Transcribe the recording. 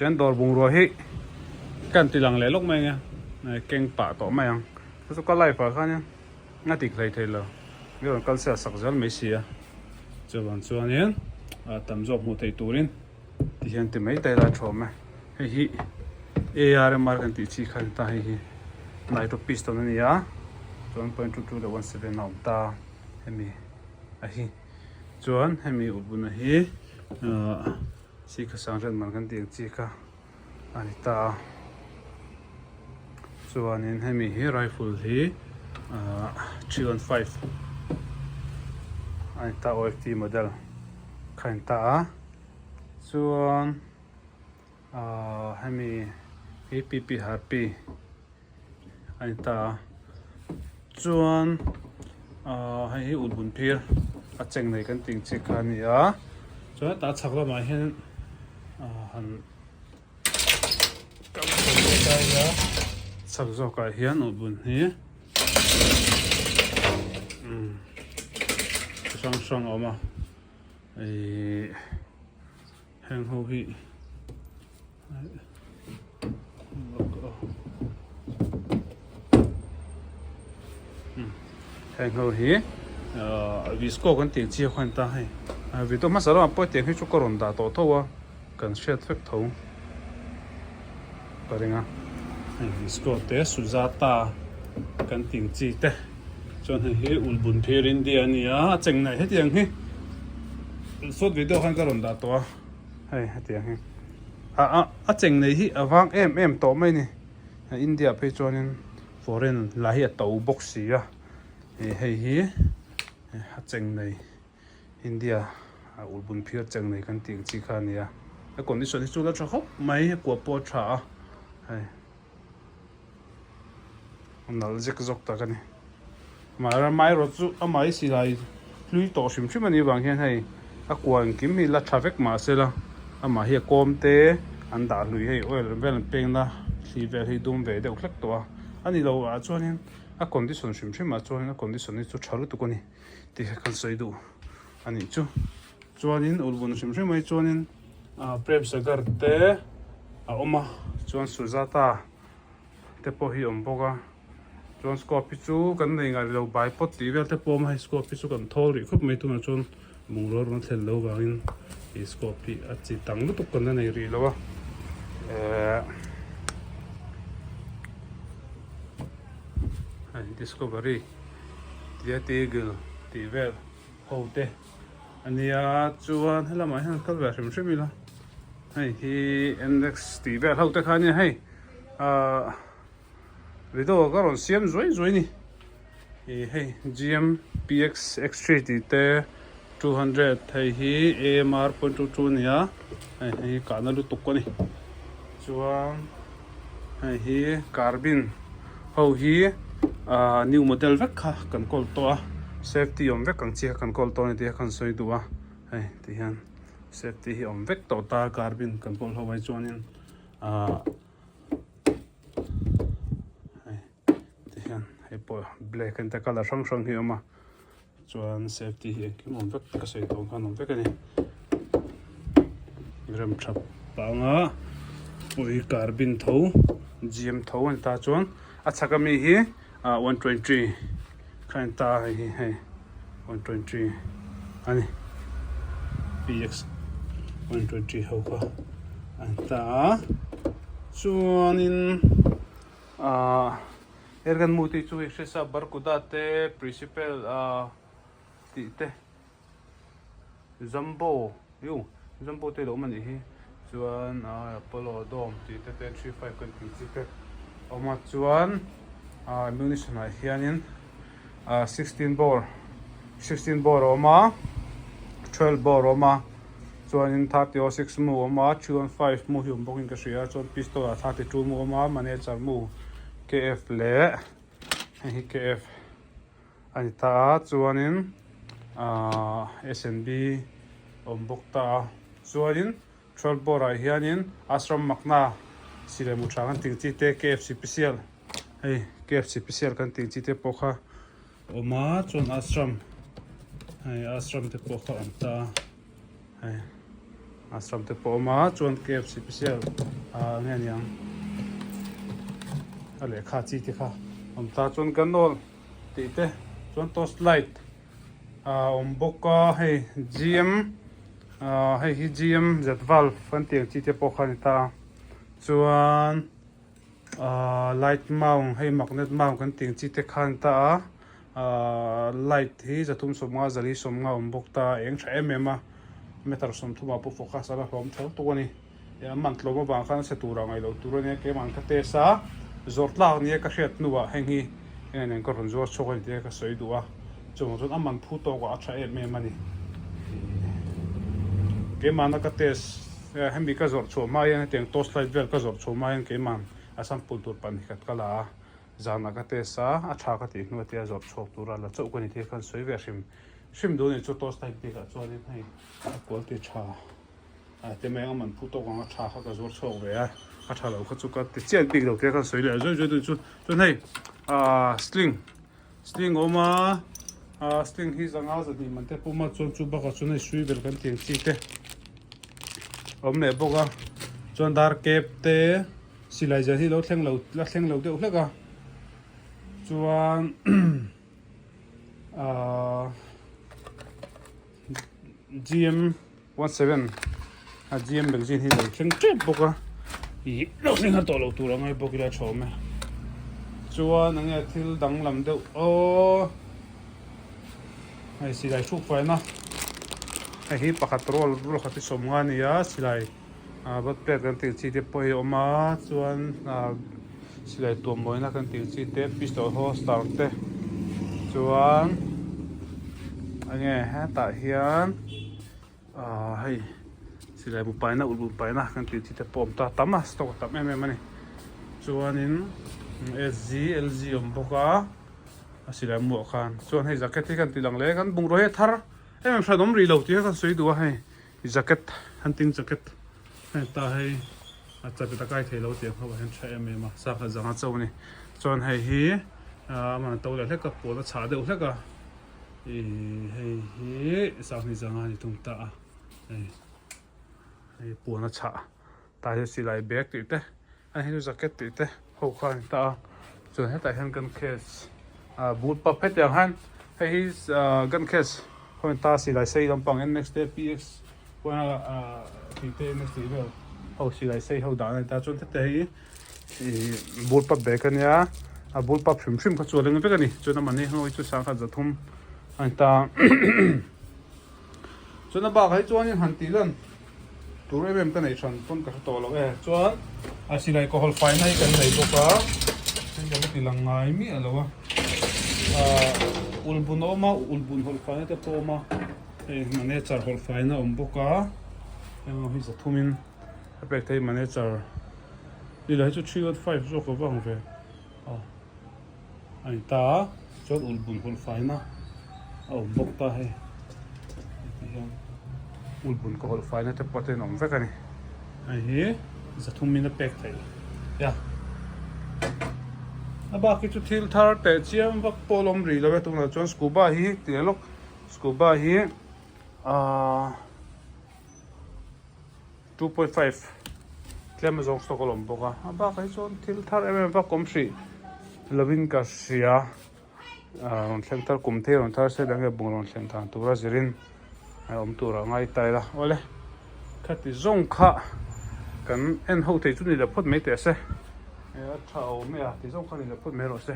Chuan dawr bungrua hi ka han ti lang leh lawk mai ang e, keng pah tawh mai ang. Chu chu ka life ah khanin a dik hlei thei lo, mi rawn kal chhiat sak zel mai si a. Chuvang chuanin tam zawk hmuh theih turin ti hian ti mai ta ila a thawm e. Hei hi ARMR kan tih chi kha a ni ta, hei hi nitro piston a ni a, chuan point 22 leh 17 a awm ta hemi a hi. Chuan hemi ulbuna hi ahh sikha sangriat man kan tih ang chi kha a ni ta a. Chuanin hemi hi rifle hi ahh 315 a ni ta OFT model kha a ni ta a. Chuan ahh hemi hi PP Harpy. a ni ta a chuan ahh hei hi ulh bun phir a cheng nei kan tih ang chi kha a ni a chuan tah chhak lamah hian ahh han kal chho leh ta ila chhak zawkah hian ulh bun hi umm chi hrang hrang a awm a ihh heng ho hi. Heng ho hi visco kan tih chiah khan ta hei video hmasa lamah pawh hetiang hi chu ka rawn dah tawh tho a kan hriat vek tho ka ring a hei visco te sujata kan tih chi te chuan hei hi ulhbun phir India a ni a a cheng naih hetiang hi short video khan ka rawn dah tawh a. Hei hetiang hi a a a cheng nei hi a vang em em tawh mai a ni India phei chuanin foreign lah hi a to bawk si a ih hei hi a cheng nei India a ulh bun phir cheng nei kan tih ang chi kha a ni a a condition hi chu la tha khawp mai a kua pawh a tha a hei. A nalh zek zawk tak a ni. Amaherawhchu chu amah hi silai hlui tawh hrim hrim a nih vang hian hei a kua engkim hi la tha vek mah se la amah hi a kawm te an dah hlui hei oil vel an pengna thli vel hi dum ve deuh hlek tawh a a ni lo ah chuanin a condition hrim hrim ah chuanin a condition hi chu tha lutuk a ni tih kha kan sawi duh a nih chu. Chuanin ulhbun hrim hrim mai chuanin Prem Sagar te a awm a chuan Sujata te pawh hi a awm bawk a chuan scope hi chu kan nei ngai lo bai pawt tih vel te pawh a awm a hei scope hi chu kan thawl rih khawp mai tunah chuan bungraw rawn thlen loh vangin ih scope hi a chi tang lutuk kan la nei rih lo a ehh hei discovery Tiati eagle tih vel ho te. A nia chuan helamah hian kal ve hrim hrim ila hei hi index tih vel ho te kha ania hei ahh video ka rawn siam zuai zuai ni ih hei gmpx x3 tih te 200 hei hi amr point two two ania hei hei hi kahna lutuk a ni chuan hei hi carbine ho hi ahh new model vek kha kan kawl tawh a safety awm vek ang chi kha kan kawl tawh a ni tih kha kan sawi duh a hei ti hian safety hi awm vek tawh ta carbine kan kawl ho ai chuanin ahh hei ti hian hei pawh black and te colour hrang hrang hi a awm a. Chuan safety hi engkim awm vek ka sawi tawh ang khan awm vek a ni. Rem tha panga pawh carbon tho gm tho a ni ta chuan a chhak ami hi 120 kha a ni ta hei hi hei 120 a ni px 120 ho kha a ni ta a chuanin ahh. Ergan mu tih chu hei hresa Barkuda te Principal ah tih te Jumbo yu Jumbo te lo awm a nih hi chuan ah Apollo Dome tih te te 35 kan tih chi te a awm a chuan ah ammunition ah hianin ah 16 bore 16 bore a awm a 12 bore a awm a chuanin 30 06 mu a awm a 315 mu hi awm bawkin ka hria chuan pistol ah 32 mu a awm a manager mu. KF leh hei hi KF a ni ta a chuanin ahh SNB a awm bawk ta a chuanin twelve board ah hianin Ashram Makna silai mu tha kan tih ang chi te KF special hei KF special kan tih ang chi te pawh kha a awm a chuan Ashram hei Ashram te pawh kha a awm ta a hei. Ashram te pawh a awm a chuan KFC special ah enge niang a lehkha chi te kha a awm ta chuan ganol tih te chuan torch light a awm bawk a hei gm ah hei hi gm zet valve kan tih ang chi te pawh kha a ni ta a chuan ah light mount hei magnet mount kan tih ang chi te kha a ni ta a ah light hi zathum sawmnga zali sawmnga a awm bawk ta a eng tha em em a meter sawmthum ah pawh focus a la hlawm tho tuk a ni a man tlawm avang khan a chhe tur ah ngaih loh tur a nia keimah ka test a zawrh tlak nia ka hriat hnuah heng hi eng eng ka rawn zuar chhuak a ni tih ka sawi duh a chuvang chuan a man phu tawk ah a tha em em a ni keimahna ka test hemi ka zawrh chhuah hma hian hetiang torch light vel ka zawrh chhuah hma hian keimah a sample tur pahnih khat ka la a zanah ka test a a tha ka tih hnu atia zawrh chhuak tura la chauh ka ni tih khan sawi ve hrim hrim duh a ni chu torch light bikah chuanin hei a quality tha. A te mai ang man phu tawk ang a tha kha ka zuar chhuak ve a, a tha lo kha chu ka ti chiah bik lo tia khan sawi leh zui zui dun chu chuan hei ahh sling sling a awm a ahh sling hi zanga zahnih man te pawm a chuan chu bakah chuan hei sui vel kan tih ang chi te a awm leh bawk a chuan dar cap te silai zan hi lo thleng lo la thleng lo deuh hlek a chuan ahh. Gm 17 a gm magazine hi lo thleng tep bawk a ih lo thleng har tawh lo tur ang ngai bawk ila tha awm e chuan eng nge thil danglam deuh aw hei silai hruk faina hei hi pakhat roll roll khat hi sawmnga a ni a silai ah rod plate kan tih chi te pawh hi a awm a chuan ah silai tuam mawina kan tih chi te pistol holster te chuan enge hetah hian ah hei silai bu paina ulh bu paina kan tih chi te pawh a awm ta tam a stock a tam em em a ni chuanin sg lg a awm bawk a a silai muah khan chuan hei jacket hi kan tih lang leh kan bungrua hi a thar em em hran awm rih lo tih kha kan sawi duh a hei. Jacket hunting jacket hei ta hei a chapet a kai thei lo tih ang ho ah hian tha em em a sangha zanga cho a ni chuan hei hi a man to leh hlek a pawn a chhah deuh hlek a ih hei hi sanghnih zanga a ni tung ta a hei hei puan a chhah tah hian silai bag tih te a hei chu jacket tih te ho kha a ni ta a chuan hetah hian gun case ah boot pap hetiang hian hei hi ah gun case ho in ta silai sei lampang nx te px pawh ah tih te nx tih vel ho silai sei ho dah a ni ta chuan heti hi ih boot pap bag a nia a boot pap hrim hrim kha chu a leng vek a ni chuan a mahni ho hi chu sangkhat zathum a ni ta chuan a bakah hi chuanin han tih lan. Tur em em ka neih hran pawn ka hre tawh lo e. Chuan a silai kaw hawl faina hi kan nei bawk a, hei ka la ti lang ngai miah lo a. Ahh ulbun a awm a, ulbun hawl faina te pawh a awm a, hei manager hawl faina a awm bawk a, heng ho hi zathumin a pek theih manager ni lo hei chu 315 zawk a va ang ve aw a ni ta a, chuan ulbun hawl faina a awm bawk ta hei heti hian ulbun ka hawl faina te pawh te an awm vek a ni hei hi zathum in a pek theih ya a bak hi chu thil thar teh chiam vak pawh a awm rih lo e tunah chuan scuba hi tih lawk scuba hi ahh 2.5 tlem a zawng stock a lawm bawk a a bakah hi chuan thil thar em em vak awm hrih lovin ka hria ah rawn thleng thar kum thei rawn thar se eng nge bungraw rawn thlen dan tura zirin a awm turah ngai ta ila awle khati zawng kha kan en ho thei chu ni leh phawt mai teh se a tha awm e a ti zawng kha ni leh phawt mai rawh se.